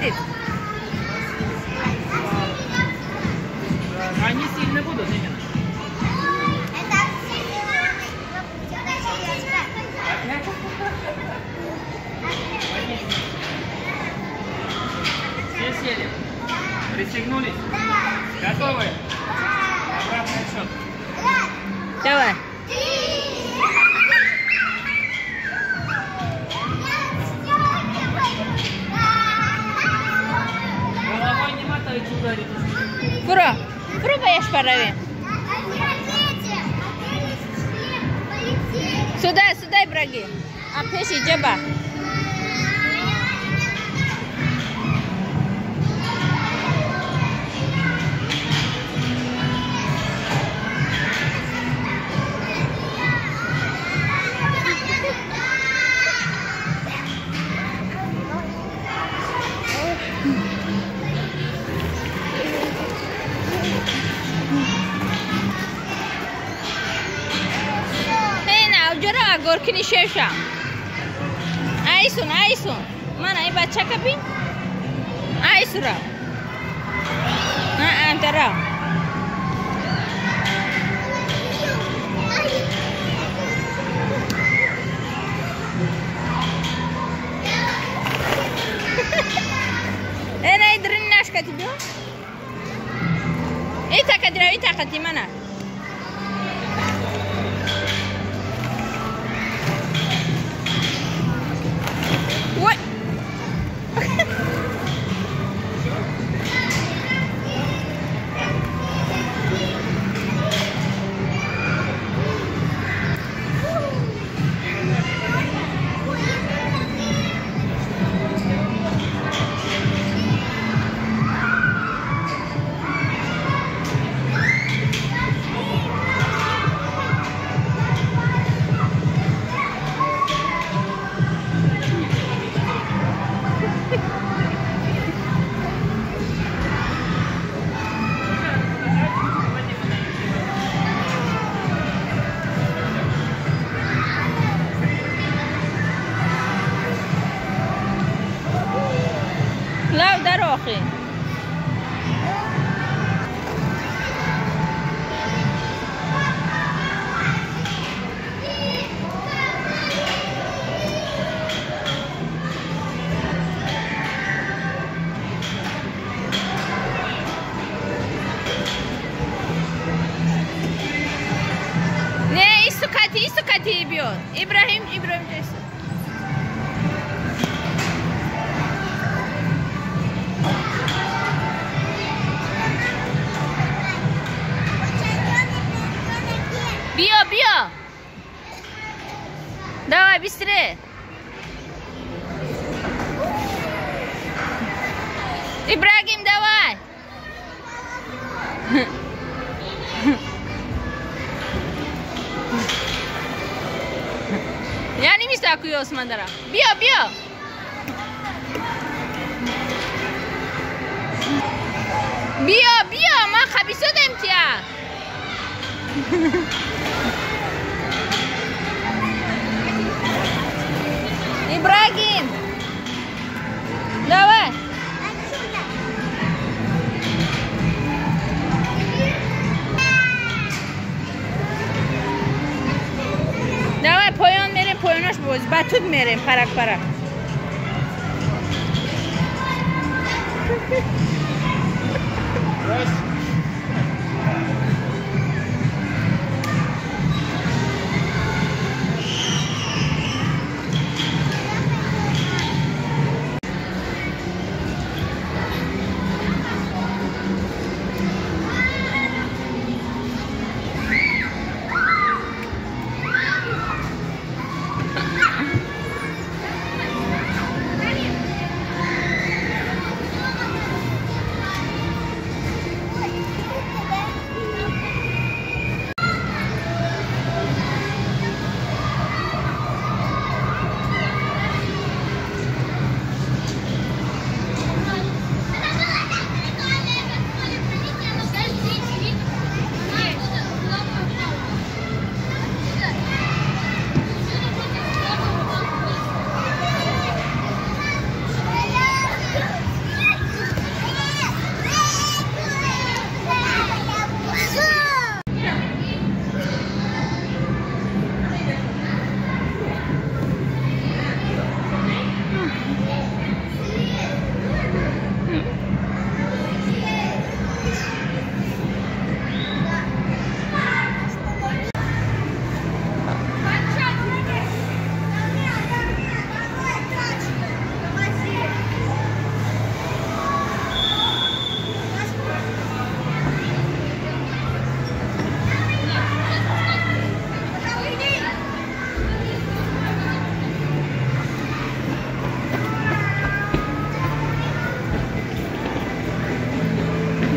Садись. Они сильно будут именно. Все сели? Пристегнулись? Да. Готовы? Да. Обратный отсчет. Давай. Головой не мотайте, ударите. Фура, фура, боишь парове. Сюда, сюда, Ибрагим. А пеши джаба. Горкини шеша. Айсун, айсун. Мана ай бача капи? Айсура. А, антара. Эй, дринашка тебе? Ита кадра, ита катимана. Ой! Лав дорохи. Не, истукати бьет. Ибрагим, Ибрагим, Био, био! Давай, быстрее! Ибрагим, давай! Я не мисакую Османдара. Био, био! Био, био, ма хабисодем тя! Ибрагим! Давай! Давай, поён мерем, поёнаш боз. Батут мерем, парак-парак.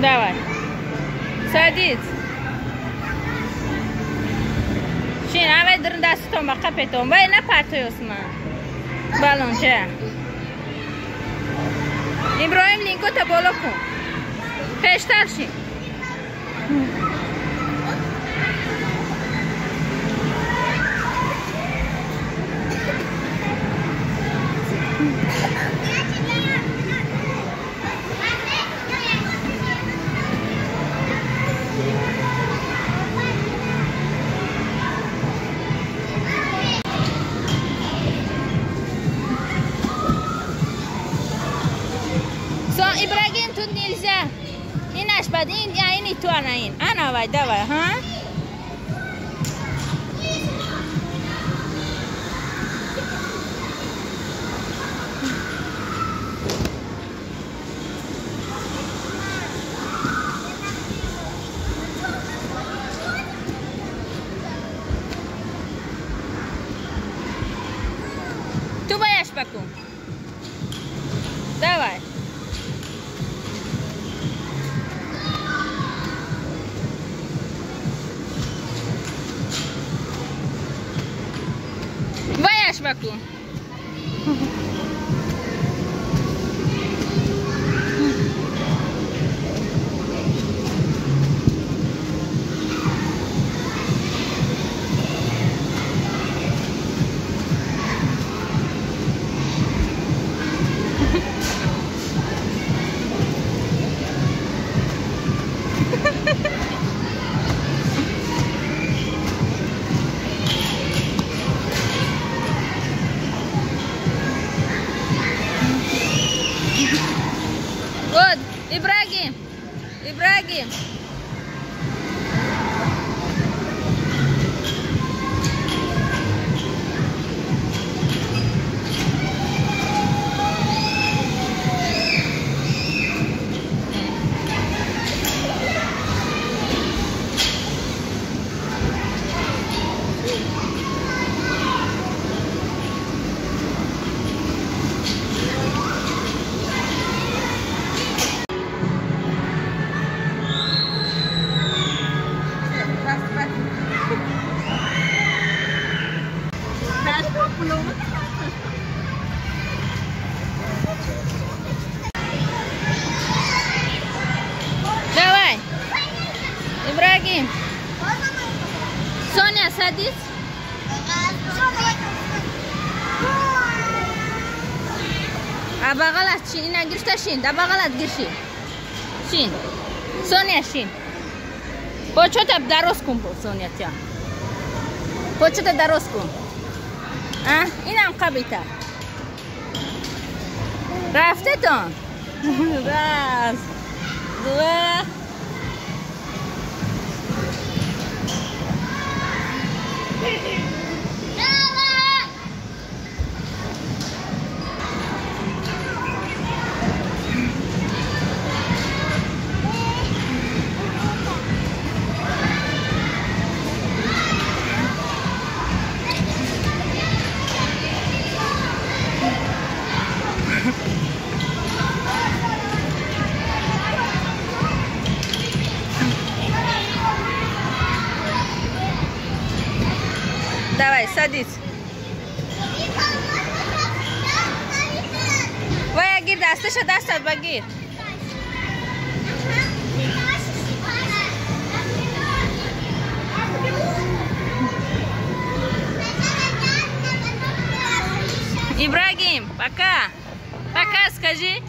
Давай. Садись. Шин, авай дар дастон ба қапетон. Вай напартой Осман. Балонча. Иброҳим линкота боло кун. Пештар шин. Ибрагим, тут нельзя. И наш бадин, я и не то, она ин. А давай, давай, ха? Ту боишь поку. Давай. Баку. Вот, Ибрагим, Ибрагим. Давай, Ибрагим. Соня, садись. А бағалат шин, ина гирифта шин, да бағалат гирши. Шин. Соня шин. Почота дароз кун, Соня тя. Почота дароз кун. А, инам қабита. Рафтетон. Раз, два. Давай, садись. Вая гир, дасташа дастат багир. Ибрагим, пока. Пока, скажи.